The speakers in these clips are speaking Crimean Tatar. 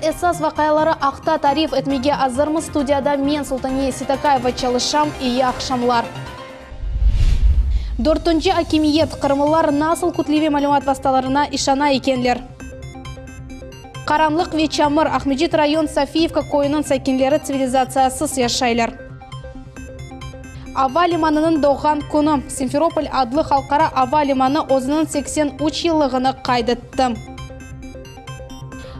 esas vaqiaları aqta tarif etmege azırmız. Studiyada men, Sultaniye Seytakayeva, çalışam. İyi aqşamlar. Dörtünci akimiyet, qırımlılar nasıl kütleviy malümat vastalarına işana ekenler? Qaranlıq ve çamır, Aqmescit rayon Sofiyevka köyüniñ sakinleri tsivilizatsiyasız yaşaylar. Ava limanınıñ doğğan künü, Simferopol adlı halqara ava limanı özüniñ 83 yıllığını qayd etti.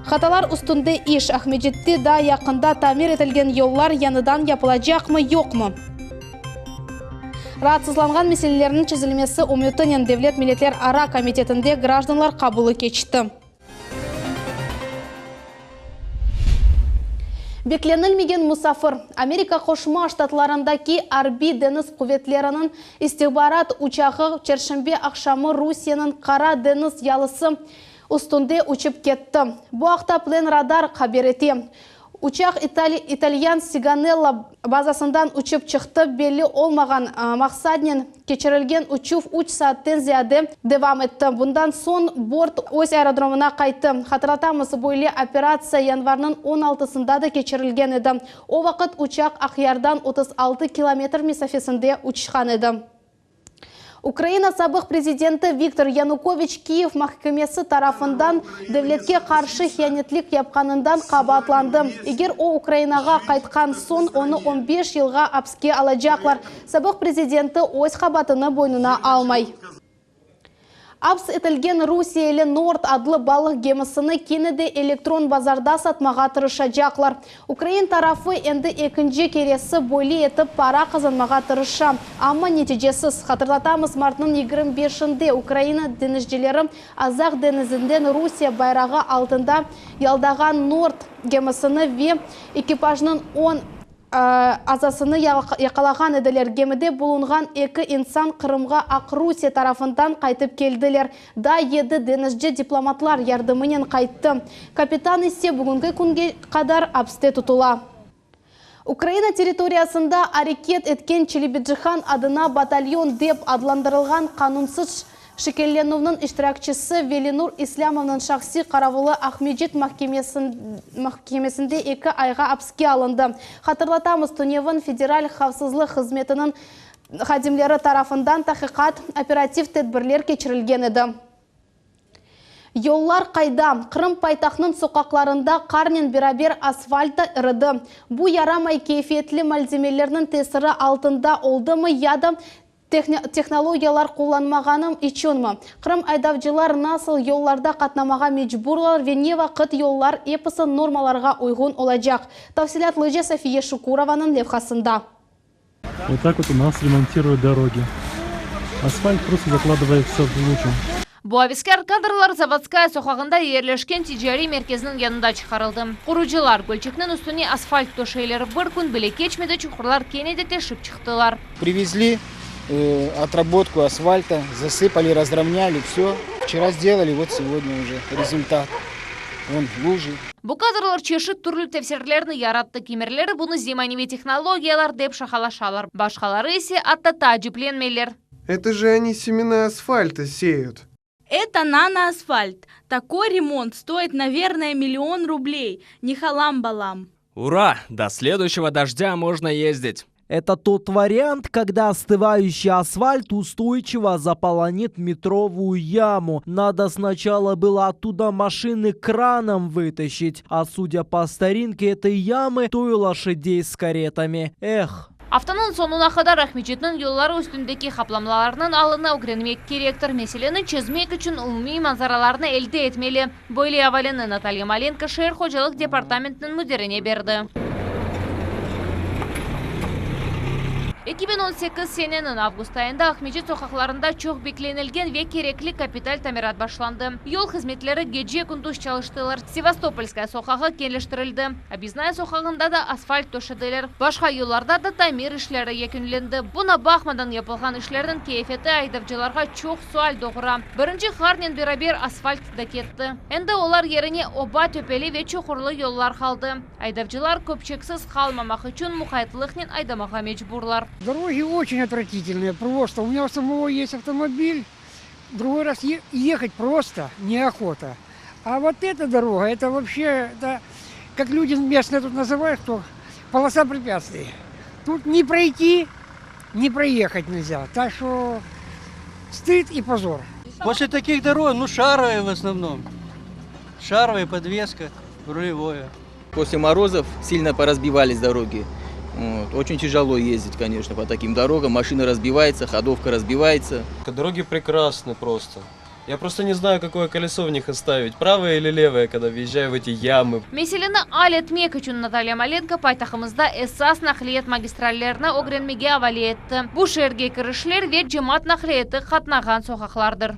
Hatalar üstünde iş, Aqmescitte daa yaqında tamir etilgen yollar yañıdan yapılacaqmı, yoqmı? Raatsızlanğan meselelerniñ çezilmesi ümütinen Devlet milletlerara komitetinde grajdanlar qabulı keçti. Beklenilmegen musafir, Amerika Qoşma Ştatlarındaki Arbiy deñiz quvetleriniñ istihbarat uçağı çarşenbe aqşamı Rusiyeniñ Qara deñiz yalısı üstünde uçıp ketti. Bu aqta PlanRadar haber ete. Uçaq italyan Sigonella bazasından uçıp çıqtı, belli olmağan maqsadnen keçirilgen uçuv üç saatten ziyade devam etti. Bundan soñ bort öz aerodromına qayttı. Hatırlatamız, böyle operatsiya yanvarniñ on altısında da keçirilgen edi, o vaqıt uçaq Aqyardan 36 kilometr mesafesinde uçqan edi. Ukraina sabıq prezidenti Viktor Yanukoviç Kiyev mahkemesi tarafından devletke qarşı hiyanetlik yapqanından qabaatlandı. Eger o Ukrainağa qaytqan soñ, onı on beş yılğa apske alacaqlar. Sabıq prezidenti öz qabaatını boynuna almay. Aps etilgen rusiyeli Nord adlı balıq gemisini kene de elektron bazarda satmağa tırışacaqlar. Ukrain tarafı endi ekinci keresi böyle etip para qazanmağa tırışa, amma neticesiz. Hatırlatamız, martnıñ 25-inde Ukraina deñizcileri Azaq deñizinden Rusiye bayrağı altında yaldağan Nord gemisini ve ekipajnıñ on azasını yaqalağan ediler. Gemide bulunğan eki insan Qırımğa Aqrusiye tarafından qaytıp keldiler. Daa yedi deñizci diplomatlar yardımınen qayttı. Kapitan ise bugünki künge qadar apste tutula. Ukraina territoriyasında areket etken Çelebicihan adına batalyon dep adlandırılğan qanunsız şekillenüvniñ iştirakçisi Velinur İslâmovnıñ şahsiy qaravulı Aqmescit mahkemesinde eki ayğa apske alındı. Hatırlatamız, tünevin Federal havfsızlıq hızmetiniñ hadimleri tarafından taqiqat operativ tedbirler keçirilgen edi. Yollar qayda? Qırım paytahtınıñ soqaqlarında qarnen beraber asfalt da iridi. Bu yaramay keyfiyetli malzemelerniñ tesiri altında oldımı ya da tehnologiyalar qullanmağanı içünmi? Qırım aydavcılar nasıl yollarda qatnamağa mecburlar ve ne vaqıt yollar episi normalarğa uyğun olacaq? Tafsilâtlıca Safiye Şukurovanıñ levhasında. Вот так вот у нас ремонтируют дороги. Асфальт просто закладывается в лужу. Bu aveskâr kadrlar Zavodskaya soqağında yerleşken ticariy merkezniñ yanında çıqarıldı. Qurucılar, gölçekniñ üstüne asfalt töşeyler. Bir kün bile keçmedi, çuqurlar kene de teşip çıqtılar. Privezli otработку asfalta, zasıpali, razravnâli, vse. Vçera sdelali, vot segodnâ uje rezultat. Von lujı. Bu kadrlar çeşit türlü tefsirlerni yarattı, kimerleri bunı zemaneviy tehnologiyalar dep şaqalaşalar, başqaları ise atta taaciplenmeyler. Это же они семена асфальта сеют. Это наноасфальт. Такой ремонт стоит, наверное, миллион рублей. Не халам-балам. Ура! До следующего дождя можно ездить. Это тот вариант, когда остывающий асфальт устойчиво заполонит метровую яму. Надо сначала было оттуда машины краном вытащить. А судя по старинке этой ямы, то и лошадей с каретами. Эх! Aftanıñ soñuna qadar Aqmescitniñ yolları üstündeki qaplamlarnıñ alını ögrenmek kerektir. Meseleni çezmek içün umumiy manzaralarnı elde etmeli. Böyle avaleni Natalya Malenko şeer hocalıq departamentiniñ müdirine berdi. 2018 seneniñ avgust ayında Aqmescit soqaqlarında çoq beklenilgen ve kerekli kapital tamirat başlandı. Yol hızmetleri gece-kündüz çalıştılar. Sevastopolskaya soqağı keñleştirildi. Obyezdnaya soqağında da asfalt töşediler. Başqa yollarda da tamir işleri yekünlendi. Buña baqmadan yapılğan işlerniñ keyfiyeti aydavcılarğa çoq sual doğura. Birinci qarnen beraber asfalt da ketti. Endi olar yerine oba töpeli ve çuqurlı yollar qaldı. Aydavcılar köpçeksiz qalmamaq içün muqaytlıqnen aydamağa mecburlar. Дороги очень отвратительные, просто. У меня у самого есть автомобиль, другой раз ехать просто неохота. А вот эта дорога, это вообще, это... Как люди местные тут называют, что полоса препятствий. Тут не пройти, не проехать нельзя. Так что стыд и позор. После таких дорог, ну, шаровые в основном. Шаровая подвеска, рулевое. После морозов сильно поразбивались дороги. Вот. Очень тяжело ездить, конечно, по таким дорогам. Машина разбивается, ходовка разбивается. Дороги прекрасны просто. Я просто не знаю, какое колесо в них оставить, правое или левое, когда въезжаю в эти ямы. Meseleni al etmek içün Natalya Malenko paytahtımızda esas naqliyat magistrallerini ögrenmege avale etti. Bu şeerge kirişler ve cemaat naqliyatı qatnağan soqaqlardır.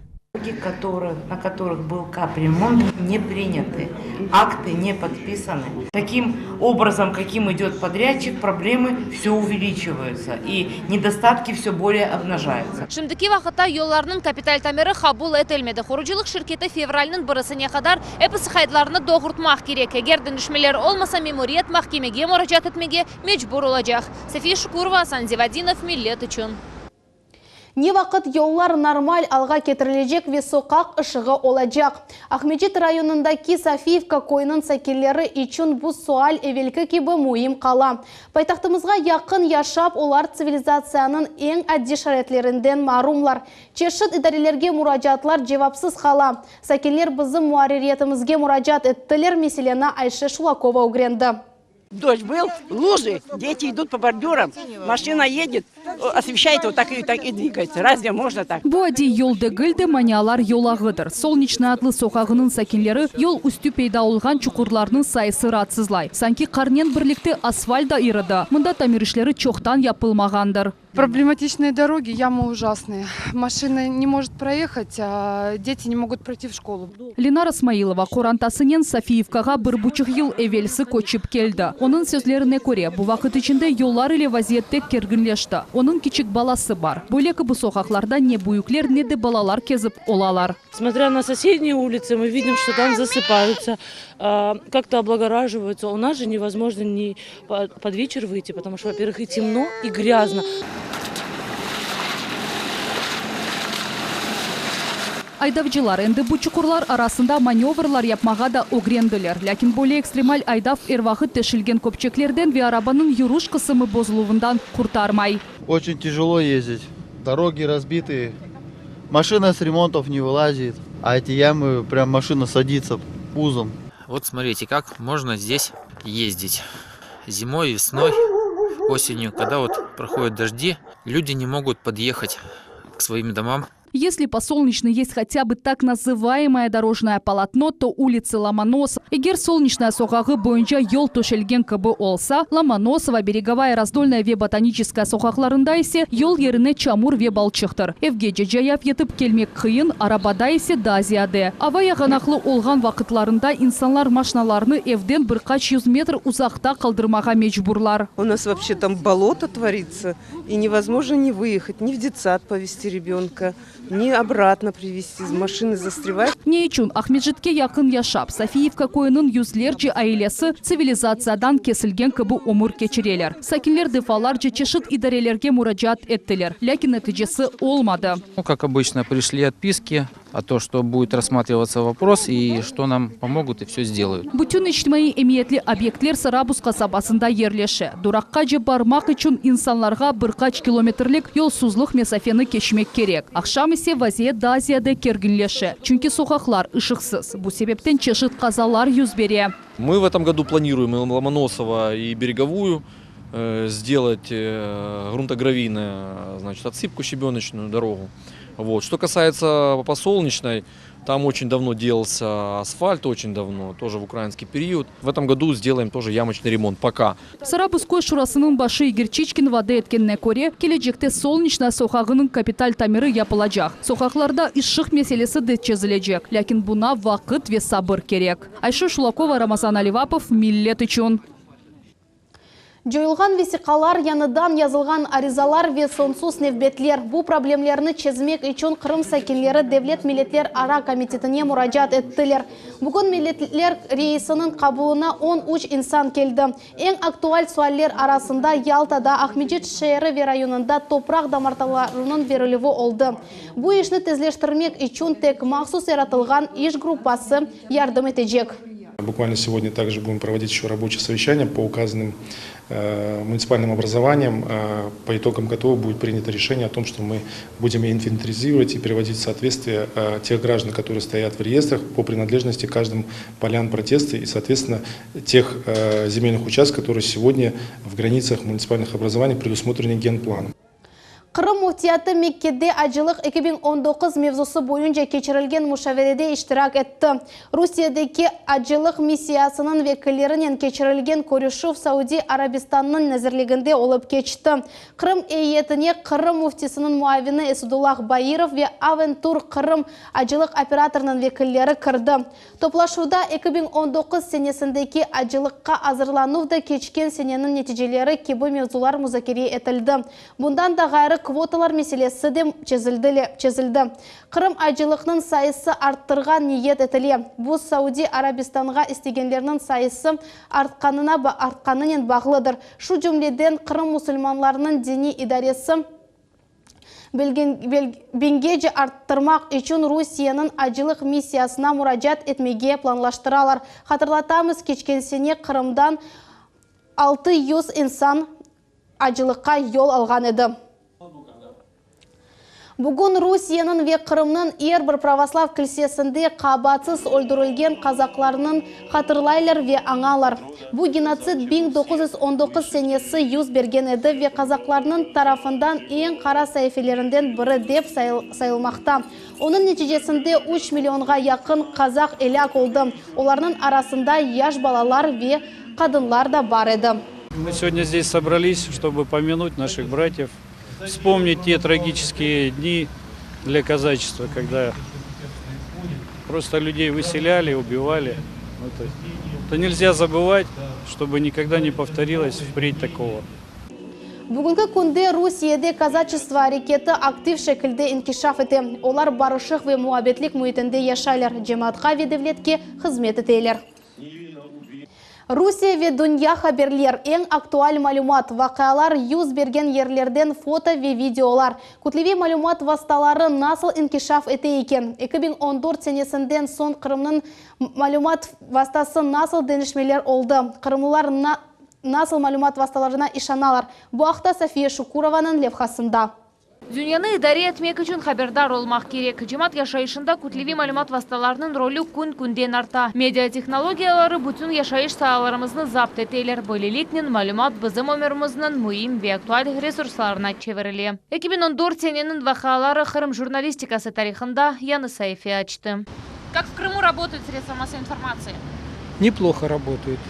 Которые, на которых был капремонт, не приняты. Акты не подписаны. Таким образом, каким идет подрядчик, проблемы все увеличиваются и недостатки все более обнажаются. Şimdiki vaqıtta yollarnıñ kapital tamiri qabul etilmedi. Qurucılıq şirketi fevralniñ birisine qadar episi qaydlarını doğurtmaq kerek. Eger deñişmeler olmasa, memuriyet mahkemege muracaat etmege mecbur olacaq. Safiye Şukurova, Asan Zivadinov, Millet içün. Ne vaqıt yollar normal alğa ketirilecek ve soqaq ışığı olacaq? Aqmescit rayonındaki Sofiyevka köyüniñ sakinleri içün bu sual evelki kibi müim qala. Paytahtımızğa yaqın yaşap, olar tsivilizatsiyanıñ eñ adiy şaraitlerinden marumlar. Çeşit idarelerge muracaatlar cevapsız qala. Sakinler bizim muarririyetimizge muracaat ettiler, meseleni Ayşe Şulakova ögrendi. Дождь был, лужи, дети идут по бордюрам, машина едет, освещает, вот так и так и двигается. Разве можно так? Bu adiy yol degil de, manialar yolağıdır. Solneçnaya adlı soqağınıñ sakinleri yol üstü peyda olğan çuqurlarnıñ sayısı raatsızlay. Sanki qarnen birlikte asfalt da iridi. Mında tamir işleri çoqtan yapılmağandır. Проблематичные дороги, ямы ужасные. Машина не может проехать, а дети не могут пройти в школу. Ленара Смаилова qorantasınen Sofiyevkağa bir buçuq yıl evelsi köçip keldi. Onıñ sözlerine köre, bu vaqıt içinde yollar ile vaziyet tek kerginleşti. Onıñ kiçik balası bar. Böyle kibi soqaqlarda ne büyükler, ne de balalar kezip olalar. Смотря на соседние улицы, мы видим, что там засыпаются, как-то облагораживаются. У нас же невозможно ни под вечер выйти, потому что, во-первых, и темно, и грязно. Aydavcılar endi bu çuqurlar arasında manevrlar yapmağa da ögrendiler. Lâkin böyle ekstremal aydav er vaqıt teşilgen köpçeklerden ve arabanıñ yürüş qısımı bozuluvından qurtarmay. Очень тяжело ездить. Дороги разбитые. Машина с ремонтов не вылазит. А эти ямы, прям машина садится пузом. Вот смотрите, как можно здесь ездить. Зимой, весной, осенью, когда вот проходят дожди, люди не могут подъехать к своим домам. Если по Солнечной есть хотя бы так называемое дорожное полотно, то улица Ломоносова, eger Solneçnaya soqağı boyunca yol töşelgen kibi olsa, Lomonosova, Береговая, Раздольная ve Ботаническая soqaqlarında ise yol yerine çamur ve balçıqtır. Evgece cayav yetip kelmek qıyın, arabada ise daa ziyade. Ava yağanaqlı olğan vaqıtlarında insanlar maşnalarını evden bir qaç yüz metr uzaqta qaldırmağa mecburlar. У нас вообще там болото творится, и невозможно ни выехать, ни в детсад повезти ребенка, ни обратно привезти. Машины застревают. Ne içün Aqmescitke yaqın yaşap, Sofiyevka köyüniñ yüzlerce ailesi tsivilizatsiyadan kesilgen kibi ömür keçireler. Sakinler defalarca çeşit idarelerge muracaat ettiler, lâkin neticesi olmadı. Ну, как обычно, пришли отписки о том, что будет рассматриваться вопрос и что нам помогут и все сделают. Bütün içtimaiy emiyetli obyektler Sarabuz qasabasında yerleşe. Duraqqace barmaq içün insanlarğa bir qaç kilometrlik yolsuzlıq mesafeni keçmek kerek. Aqşam ise vaziyet daa ziyade kerginleşe, çünki soqaqlar ışıqsız. Bu sebepten çeşit qazalar yüz bere. Мы в этом году планируем и Ломоносова, и Береговую э, сделать э, грунтогравийную, значит, отсыпку щебеночную дорогу. Вот. Что касается по Солнечной, там очень давно делался асфальт, очень давно, тоже в украинский период. В этом году сделаем тоже ямочный ремонт пока. Sarabuz köy şurasınıñ başı İgor Çiçkin vade etkenine köre, kelecekte Solneçnaya soqağınıñ kapital tamiri yapılacaq. Soqaqlarda ışıq meselesi de çezilecek. Lâkin buña vaqıt ve sabır kerek. Ayşe Şulakova, Ramazan Alivapov, Millet içün. Coyulğan vesiqalar, yañıdan yazılğan arizalar ve soñsuz nevbetler. Bu problemlerni çezmek içün Qırım sakinleri Devlet milletlerara komitetine muracaat ettiler. Bugün milletler reisiniñ qabulına 13 insan keldi. Eñ aktual sualler arasında Yaltada, Aqmescit şeeri ve rayonında topraq damartılarınıñ berilüvi oldı. Bu işni tezleştirmek içün tek mahsus yaratılğan iş gruppası yardım etecek. Буквально сегодня также будем проводить еще рабочее совещание по указанным муниципальным образованиям, по итогам которого будет принято решение о том, что мы будем инвентаризировать и приводить в соответствие тех граждан, которые стоят в реестрах по принадлежности к каждым полям протеста и, соответственно, тех земельных участков, которые сегодня в границах муниципальных образований предусмотрены генпланом. Qırım Müftiyatı Mekkede acılıq 2019 mevzusı boyunca keçirilgen muşaverede iştirak etti. Rusiyedeki acılıq missiyasınıñ vekillerinen keçirilgen körüşüv Saudiy Arabistannıñ nazirliginde olıp keçti. Qırım eyyetine Qırım Müftisiniñ muavini Esadullah Bairov ve Aventur Qırım acılıq operatorınıñ vekilleri kirdi. Toplaşuvda 2019 senesindeki acılıqqa azırlanuv da keçken seneniñ neticeleri kibi mevzular muzakere etildi. Bundan da ğayrı kvotalar meselesi de çezildi. Qırım acılıqnıñ sayısı arttırğa niyet etile. Bu, Saudiy Arabistanğa istegenlerniñ sayısı artqanınen bağlıdır. Şu cümleden, Qırım musulmanlarınıñ diniy idaresi biñgece arttırmaq içün Rusiyeniñ acılıq missiyasına muracaat etmege planlaştıralar. Hatırlatamız, keçken sene Qırımdan 600 insan acılıqqa yol alğan edi. Bugün Rusiyeniñ ve Qırımnıñ er bir pravoslav kilsesinde qabaatsız öldürilgen kazaklarnıñ hatırlaylar ve añalar. Bu genotsid 1919 senesi yüz bergen edi ve kazaklarnıñ tarafından eñ qara saifelerinden biri dep sayılmaqta. Onıñ neticesinde üç millionğa yaqın kazak elâk oldı, olarnıñ arasında yaş balalar ve qadınlar da bar edi. Мы сегодня здесь собрались, чтобы помянуть наших братьев, вспомнить те трагические дни для казачества, когда просто людей выселяли, убивали. Это, это нельзя забывать, чтобы никогда не повторилось впредь такого. Bugünki künde Rusiyede kazaçestvo areketi aktiv şekilde inkişaf ete. Olar barışıq ve muabbetlik müitinde yaşaylar, cemaatqa ve devletke hızmet eteler. Rusiye ve dünya haberler, eñ aktual malümat, vaqialar yüz bergen yerlerden foto ve videolar. Kütleviy malümat vastaları nasıl inkişaf ete eken? 2014 senesinden soñ Qırımnıñ malümat vastası nasıl deñişmeler oldı? Qırımlılar nasıl malümat vastalarına işanalar? Bu aqta Safiye Şukurovanıñ levhasında. Dünyanı idare etmek içün haberdar olmaq kerek. Cemaat yaşayışında kütleviy malümat vastalarınıñ rolü kün-künden arta. Media tehnologiyaları bütün yaşayış saalarımıznı zapt eteler. Böyleliknen, malümat bizim ömürimizniñ müim ve aktual resurslarına çevirile. 2014 seneniñ vaqiaları Qırım jurnalistikası tarihında yañı saife açtı. Как в Крыму работают средства массовой информации? Неплохо работают,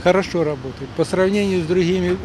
хорошо работают. По сравнению с другими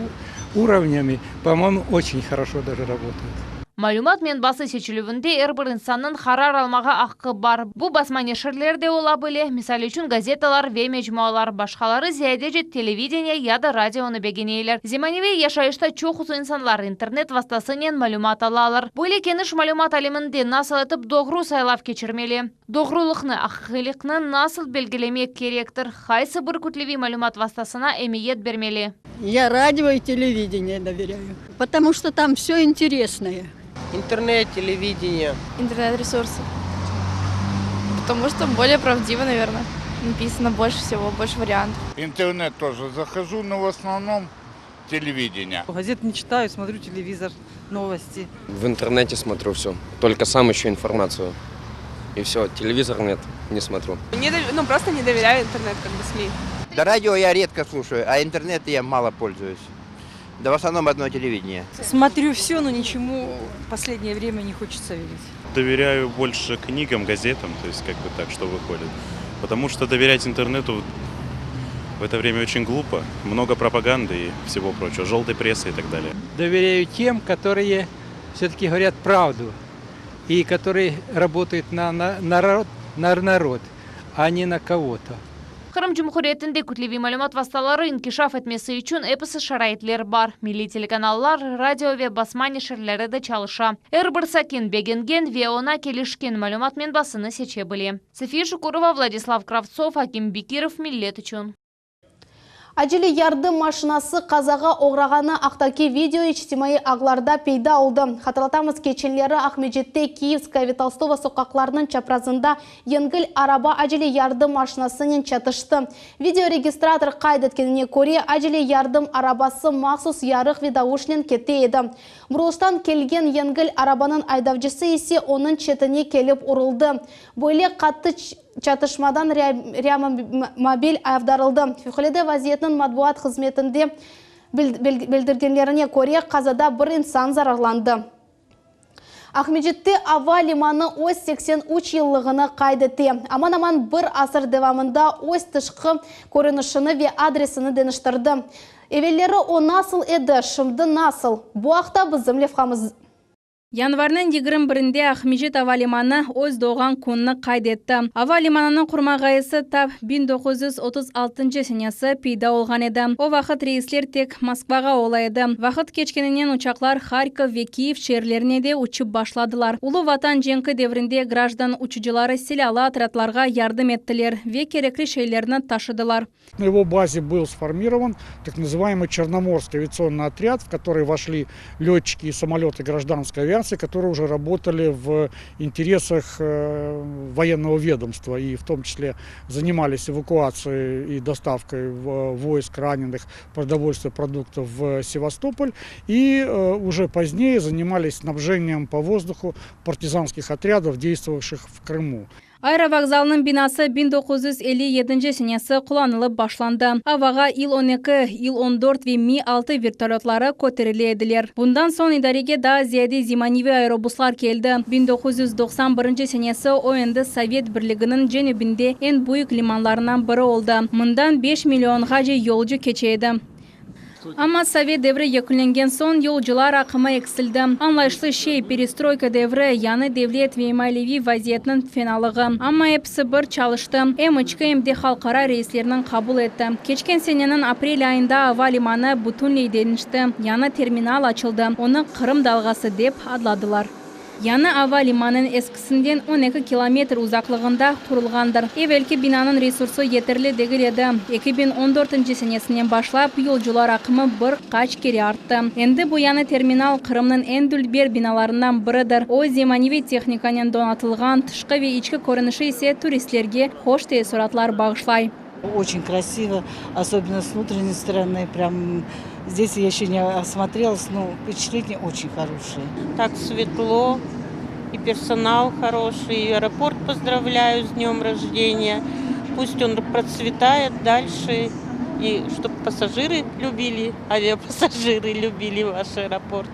уровнями, по-моему, очень хорошо даже работают. Malümat menbası seçilüvinde er bir insannıñ qarar almağa aqqı bar. Bu basma neşirler de ola bile, misal içün gazetalar ve mecmualar. Başqaları ziyadece televideniye ya da radionı begeneyler. Zemaneviy yaşayışta çoqusı insanlar internet vastasınen malümat alalar. Böyle keniş malümat aleminde nasıl etip doğru saylav keçirmeli? Doğrulıqnı, aqiqiylikni nasıl belgilemek kerektir? Qaysı bir kütleviy malümat vastasına emiyet bermeli? Я радио и телевидение доверяю, потому что там все интересное. Интернет, телевидение. Интернет-ресурсы. Потому что более правдиво, наверное. Написано больше всего, больше вариантов. Интернет тоже захожу, но в основном телевидение. Газет не читаю, смотрю телевизор, новости. В интернете смотрю все. Только сам ищу информацию. И все, телевизор нет, не смотрю. Не, ну, просто не доверяю интернет, как бы СМИ. Да радио я редко слушаю, а интернет я мало пользуюсь. Да в основном одно телевидение. Смотрю все, но ничему в последнее время не хочется верить. Доверяю больше книгам, газетам, то есть как бы так, что выходит. Потому что доверять интернету в это время очень глупо. Много пропаганды и всего прочего, желтой прессы и так далее. Доверяю тем, которые все-таки говорят правду и которые работают на, на, народ, на народ, а не на кого-то. Qırım Cumhuriyetinde kütleviy malümat vastaları inkişaf etmesi içün episi şaraitler bar. Milliy telekanallar, radio ve basma neşirleri de çalışa. Er bir sakin begengen ve oña kelişken malümat menbasını seçe bile. Safiye Şukurova, Vladislav Kravtsov, Akim Bekirov, Millet içün. Acele yardım maşinası qazağa oğrağanı aqtaki video içtimaiy ağlarda peyda oldı. Hatırlatamız, keçenleri Aqmescitte Kiyevskaya ve Tolstogo soqaqlarınıñ çaprazında yengil araba acele yardım maşinasınen çatıştı. Videoregistrator qayd etkenine köre, acele yardım arabası mahsus yarıq ve davuşnen kete edi. Burulıştan kelgen yengil arabanıñ aydavcısı ise onıñ çetine kelip uruldı. Böyle qattı çatışmadan reamobil avdarıldı. Fevqulâde vaziyetniñ matbuat hızmetinde bildirgenlerine köre, qazada bir insan zararlandı. Aqmescitte ava limanı öz 83 yıllığını qayd ete. Aman-aman bir asır devamında öz tışqı körünişini ve adresini deñiştirdi. Evelleri o nasıl edi, şimdi nasıl? Bu aqta bizim levhamız. Yanvarniñ 21-nde Aqmescit ava limanı öz doğğan kününi qayd etti. Ava limanınıñ qurma ğayesi tap 1936 senesi peyda olğan edi. O vaqıt reysler tek Moskvağa ola edi. Vaqıt keçkeninen uçaqlar Harkov ve Kiyev şeerlerine de uçıp başladılar. Ulu Vatan cenki devrinde grajdan uçucıları silâlı otrâdlarğa yardım ettiler ve kerekli şeylerni taşıdılar. На его базе был сформирован так называемый Черноморский авиационный отряд, в который вошли летчики и самолеты гражданской авиации, которые уже работали в интересах э, военного ведомства и в том числе занимались эвакуацией и доставкой войск раненых, продовольствия, продуктов в Севастополь. И э, уже позднее занимались снабжением по воздуху партизанских отрядов, действовавших в Крыму. Aerovokzalnıñ binası 1957 senesi qullanılıp başlandı. Avağa İl-12, İl-14 ve Mi-6 vertolötları köterile ediler. Bundan soñ idarege daa ziyade zemaneviy aerobuslar keldi. 1991 senesi o endi Sovet Birliginiñ cenübinde eñ büyük limanlarından biri oldı. Mından 5 millionğace yolcu keçe edi. Amma sovet devri yekünlengen soñ yolcular aqımı eksildi. Añlayışlı şey, perestroyka devri, yañı devlet ve maliyeviy vaziyetniñ fenalığı. Amma episi bir çalıştı, em içki, em de halqara reyslerniñ qabul etti. Keçken seneniñ aprel ayında ava limanı bütünley deñişti, yañı terminal açıldı, onı Qırım dalğası dep adladılar. Yañı ava limanıñ eskisinden 12 kilometr uzaqlığında qurulğandır. Evelki binanıñ resursı yeterli degil edi. 2014 senesinden başlap yolcular aqımı bir qaç kere arttı. Endi bu yañı terminal Qırımnıñ eñ dülber binalarından biridir. O, zemaneviy tehnikanen donatılğan, tışqı ve içki körünişi ise turistlerge hoş teessuratlar bağışlay. Очень красиво, особенно с внутренней стороны. Прям здесь я еще не осмотрелась, но впечатление очень хорошее. Так светло, и персонал хороший, и аэропорт поздравляю с днем рождения. Пусть он процветает дальше, и чтобы пассажиры любили, авиапассажиры любили ваш аэропорт.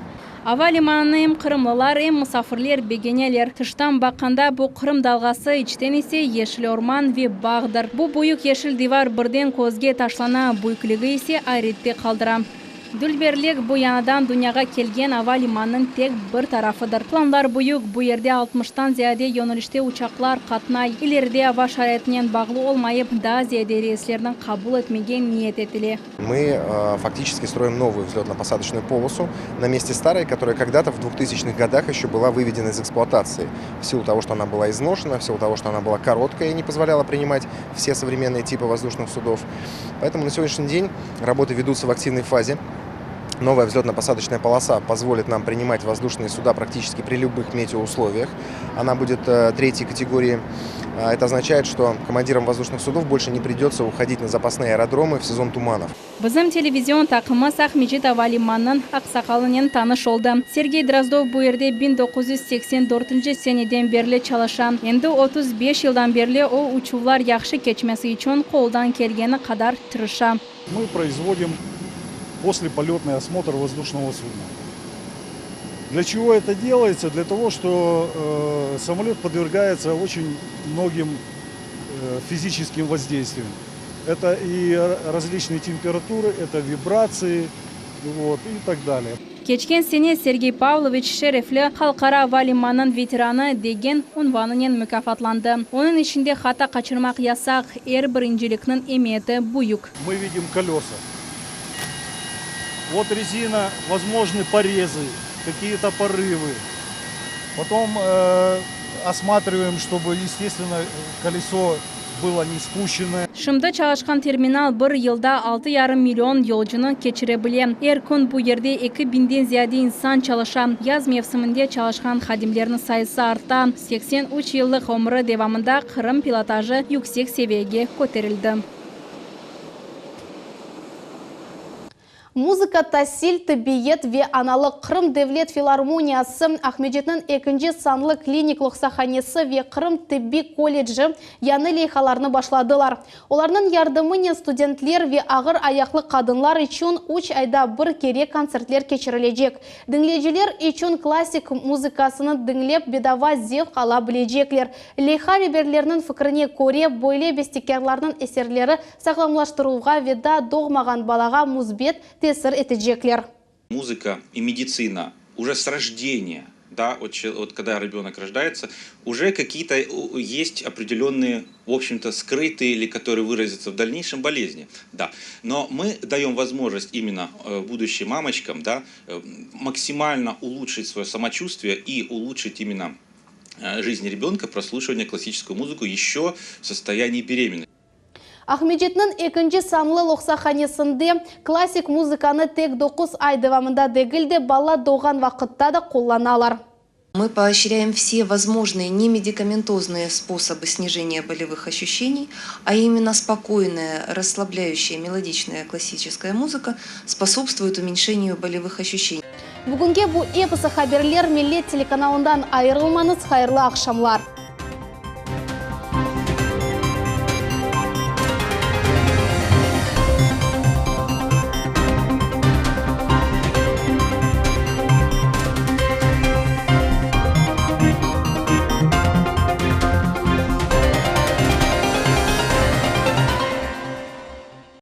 Ava limanını em qırımlılar, em musafirler begeneler. Tıştan baqqanda bu Qırım dalğası, içten ise yeşil orman ve bağdır. Bu büyük yeşil divar birden közge taşlana, büyükligi ise ayrette qaldıra. Dülberlik bu yañıdan dünyağa kelgen ava limanınıñ tek bir tarafıdır. Planlar büyük, bu yerde altmıştan ziyade yönelişte uçaqlar qatnay. İleride ava şaraitinen bağlı olmayıp, daa ziyade reyslerni qabul etmege niyet etile. Мы фактически строим новую взлетно-посадочную полосу на месте старой, которая когда-то в 2000-х годах еще была выведена из эксплуатации. В силу того, что она была изношена, в силу того, что она была короткая и не позволяла принимать все современные типы воздушных судов. Поэтому на сегодняшний день работы ведутся в активной фазе. Новая взлетно-посадочная полоса позволит нам принимать воздушные суда практически при любых метеоусловиях. Она будет э, третьей категории. А, это означает, что командирам воздушных судов больше не придется уходить на запасные аэродромы в сезон туманов. Bizim televizion taqımı Aqmescit ava limanınıñ aqsaqalınen tanış oldı. Sergey Drozdov bu yerde 1984 seneden berli çalışa. Endi 35 yıldan berli o uçuvlar yahşı keçmesi içün qoldan kelgeni qadar tırışa. Мы производим послеполетный осмотр воздушного судна. Для чего это делается? Для того, что э, самолет подвергается очень многим э, физическим воздействиям. Это и различные температуры, это вибрации вот, и так далее. Keçken sene Sergey Pavloviç şerefli Halqara ava limanınıñ veteranı degen unvanınen mukâfatlandı. Onıñ işinde hata qaçırmaq yasaq, er bir incelikniñ emiyeti büyük. Мы видим колеса. Вот резина, возможны порезы, какие-то порывы. Потом э, осматриваем, чтобы, естественно, колесо Было не спущено. Şimdi çalışqan terminal bir yılda 6,5 million yolcunı keçire bile. Er kün bu yerde 2000-den ziyade insan çalışa. Yaz mevsiminde çalışqan hadimlerniñ sayısı arta. 83 yıllıq ömrü devamında Qırım pilotajı yüksek seviyege köterildi. Muzıka, tasil, tibbiyet ve analıq Qırım devlet filarmoniyası, Aqmescitniñ ekinci sanlı klinik loqsahanesi ve Qırım tibbiy kolledji yañı leyhalarnı başladılar. Olarnıñ yardımınen studentler ve ağır ayaqlı qadınlar içün üç ayda bir kere kontsertler keçirilecek. Diñleyiciler içün klassik muzıkasını diñlep bedava zevq ala bilecekler. Leyha reberleriniñ fikrine köre, böyle bestekârlarnıñ eserleri sağlamlaştıruvğa ve daa doğmağan balağa müsbet tesir etecekler. Muzıka и meditsina уже с рождения, да, вот вот когда ребенок рождается, уже какие-то есть определенные, в общем-то, скрытые или которые выразятся в дальнейшем болезни, да. Но мы даем возможность именно будущим мамочкам, да, максимально улучшить свое самочувствие и улучшить именно жизнь ребенка, прослушивание классическую музыку еще в состоянии беременности. Aqmescitniñ ekinci sanlı loqsahanesinde klassik muzıkanı tek 9 ay devamında degil de, bala doğğan vaqıtta da qullanalar. Мы поощряем все возможные немедикаментозные способы снижения болевых ощущений, а именно спокойная, расслабляющая, мелодичная классическая музыка способствует уменьшению болевых ощущений. Bugünge bu episi haberler Millet telekanalından ayırılmañız hayırlı aqşamlar.